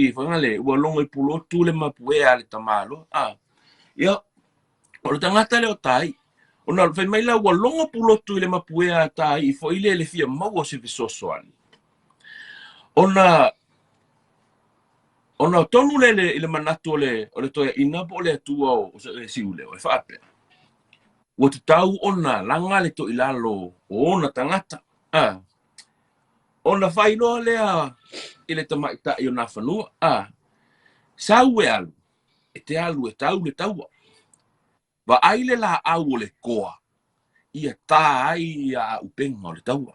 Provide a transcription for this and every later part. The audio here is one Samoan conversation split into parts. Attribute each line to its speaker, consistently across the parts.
Speaker 1: i foi le ua logo i Pulotu le mapuea a le tamaloa. A ia, o le tagata lea o Taii, ona fai mai la ua logo Pulotu i le mapuea a Taii foi le le fia maua se fesoasoani. Ona tonu le i le manatu o le toeaina po o le Atua o Siuleo e faapea, ua tatau ona laga le toilalo o ona tagata. A ona faailoa lea i le tamaitai o Nafanua, a sau e alu, e te alu e tau le taua. Vaai le laau o le koa, ia tā ai ia auupega o le taua.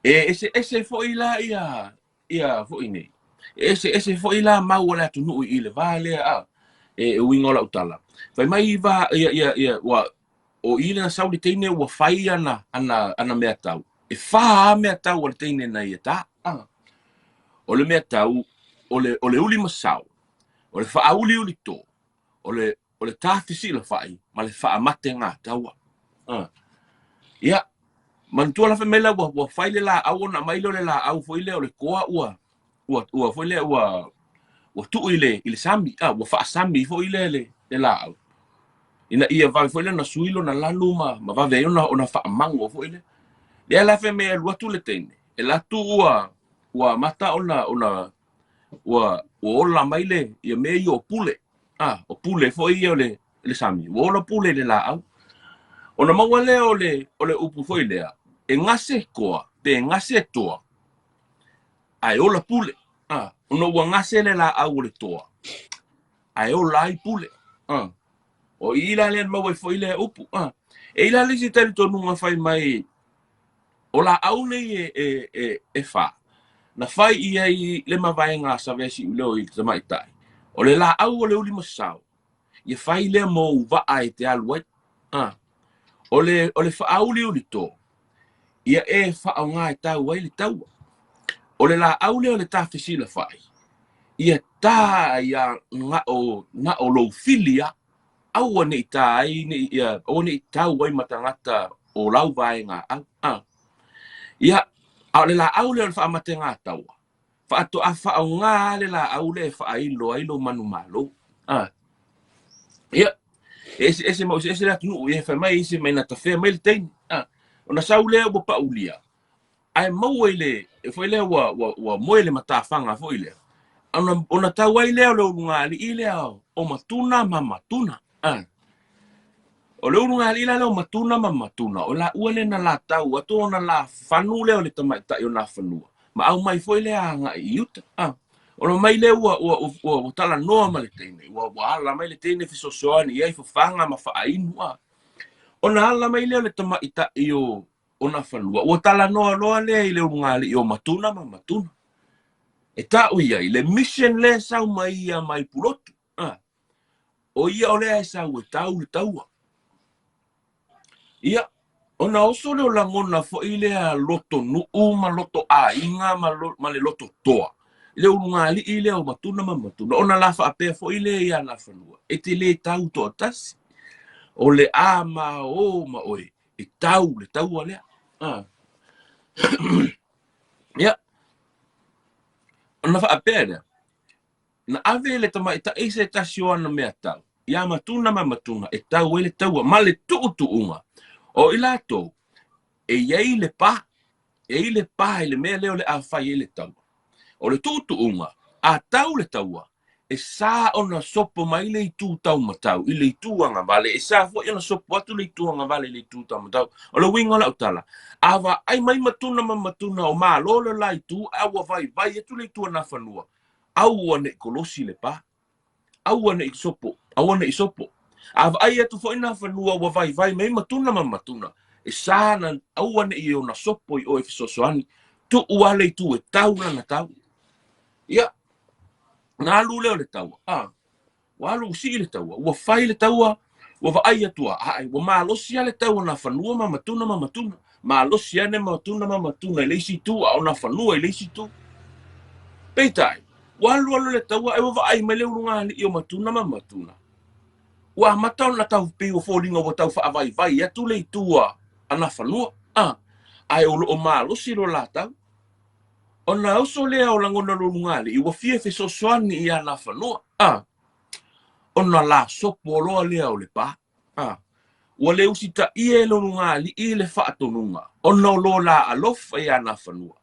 Speaker 1: E eseese foi la ia ia foi nei. E eseese foi la mau o le atunuu i le va lea a e uiga o lau tala. Fai mai va ia ia ia ua o i le sau le teine ua fai ana mea tau. E whā mea tau o le teine na ia tā. O le mea tau, o le uli masao, o le whaauli uli tō, o le tāfisi la whai, ma le whaamate ngā taua. Ia, manatua la whai mai la ua whai le la au ona mai le la au foi le o le koa ua ua foi le ua tuu i le sami, ua whaasami foi le la au. Ina ia vave foi le na suilo na lanu ma vave ai ona whaamango foi le. Lea la whai mai alu atu le teine. E latu ua mata ona ua ola mai le ia mea i o pule. O pule foi ia o le sami. Ua ola pule le la au. Ona maua lea o le upu foi lea, e gase koa, pe gase toa, ae ola pule. Ona ua gase le la au o le toa, ae ola ai pule. O i la lea maua foi lea upu. E i la le si talitonuga fai mai, o la au nei e wha. Na whai ia i le mavaenga a Savea Siuleo i te tamaitai. O le la au o le uli masao. Ia whai lea mou waa e te alu ai. O le whaauli uli tō. Ia e whaonga e tau ai le taua. O le la au lea o le tāwhesila whai. Ia tā ia ngā o lou filia. Aua nei tā ai, ia, aua nei tau ai matangata o lau vaenga au. Ia, a o le la au lea o le whaamate ngā taua. Whaato a whaonga le la au le whaailo ai lo manu malo. Ia, ese mau ese le atunu, ia whai mai ese mai na tawhea mai le teine. Ona sau lea ua paulia. Ai maua i le, e foi lea ua moe le matawhanga foi lea. Ona tau ai lea o le ulunga i lea o matuna ma matuna. O le ulunga ali lea o matuna ma matuna. O la ua le na la tau atu ona la fanu lea o le tamaitai o nā fanua. Ma au mai foi lea anga i uta. O lo mai lea ua tala noa ma le teine. Ua ala mai le teine fesoasoani i ai fafanga ma faainu. Ona ala mai lea o le tamaitai o nā fanua. Ua tala noa loa lea i le ulunga ali o matuna ma matuna. E tāu ia i le mission le sau mai ia mai Pulotu. O ia o lea e sau e tau le taua. Ia, ona oso leo langona foi lea loto nuu ma loto ainga ma le loto toa. Le ulunga alii lea o matuna ma matuna. Ona la whaapea foi lea ia nā fanua. E te le tau toa tasi. O le a ma o ma oe. E tau le taua lea. Ia, ona whaapea lea. Na ave le tamaitai se tasi o ana mea tau. Ia matuna ma matuna e tau ai le taua ma le tuutuunga. O i latou, e iai le pa. E i le pa i le mea leo le a whai e le taua. O le tuutuunga, a tau le taua, e sa ona sopo mai le itu tau matau, i le itu agavale, e sa foi ona sopo atu le itu agavale i le itu tau matau. O le uiga o lau tala, a vaai mai matuna ma matuna o malo le la itu, a ua vaivai atu le itu a nā fanua. Aua nei kolosi le pa. Aua nei sopo. Aua nei sopo. A vaai atu foi nā fanua ua vaivai mai matuna ma matuna. E sa na aua nei ona sopo i oe fesoasoani. Tuu ale i tu e tau lana tau. Ia, nā alu leo le taua. Ua alu usii le taua. Ua fai le taua, ua vaai atua. Ai, ua malosi ale taua nā fanua ma matuna ma matuna. Malosi ane matuna ma matuna i le isi tu, a o nā fanua i le isi tu. Peitai, ua alu alu le taua, e ua vaai mai le ulunga alii o matuna ma matuna. Ua amata ona tau pei ua foliga ua tau faavaivai atu le itu a nā fanua. Ae o loo malosi lo la tau. Ona oso lea o lagona o lugalii ua fia fesoasoani i ana fanua. A. Ona lasopo loa lea o le pa. A. Ua le usitaia e Lolugalii le faatonuga ona o lo la alofa i ana fanua.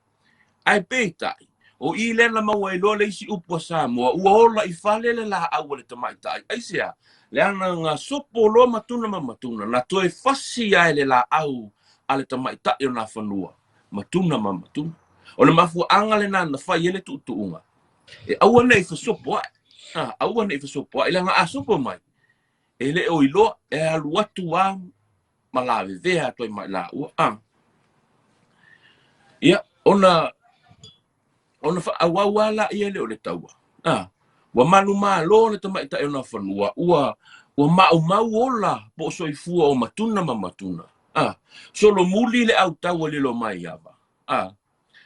Speaker 1: Ae peitai, o i lea na maua ai loa le isi upu a Samoa, ua ola i fale le laau a le tamaitai. Aisea? Leaga na sopo loa matuna ma matuna, na toe fasi ae le laau a le tamaitai o Nafanua, matuna ma matuna. O le mafuaaga lena na fai ai le tuutuuga, e aua ne i fesopoai, aua ne i fesopoai, leaga a sopo mai, e le o iloa, e alu atu lava ma lavevea atu ai ma i laua. Ia, ona ona faaauau lava laia lea o le taua. Ua manumalo le tamaitai o Nafanua, ua ua maumau ola po o soifua o matuna ma matuna. Solomuli le autau e lilo mai ava.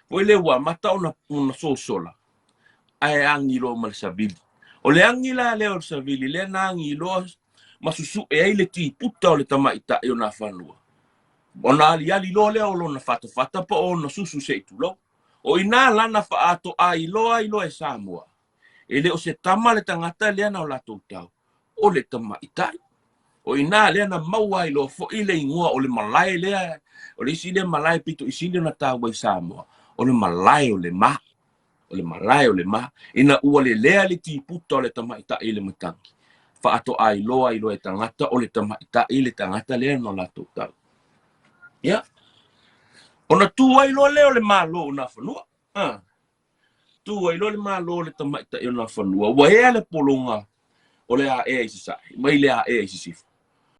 Speaker 1: Foi lea ua amata ona ona sosola, ae agi loa ma le savili. O le agi la lea o le savili, lea na agi loa ma susue ai le tiputa o le tamaitai o Nafanua. Ona aliali loa lea o lona fatafata po o ona susu se i tulou. O i ina lana faaatoai loa ai loa e Samoa, e le o se tama le tagata lea na o latou tau, o le tamaitai. O i ina lea na maua ai loa foi le igoa o le malae lea, o le isi lea malae pito i sili ona taua i Samoa, o le malae o le ma. O le malae o le ma. Ina ua lelea le tiputa o le tamaitai i le matagi, faatoai loa ai loa e tagata o le tamaitai le tagata lea na o latou tau. Ia, ona tu ai loa lea o le Malo o Nafanua. Tu ai loa le Malo o le tamaitai o Nafanua, ua ea le pologa o le aea i sasae, mai le aea i sisifo.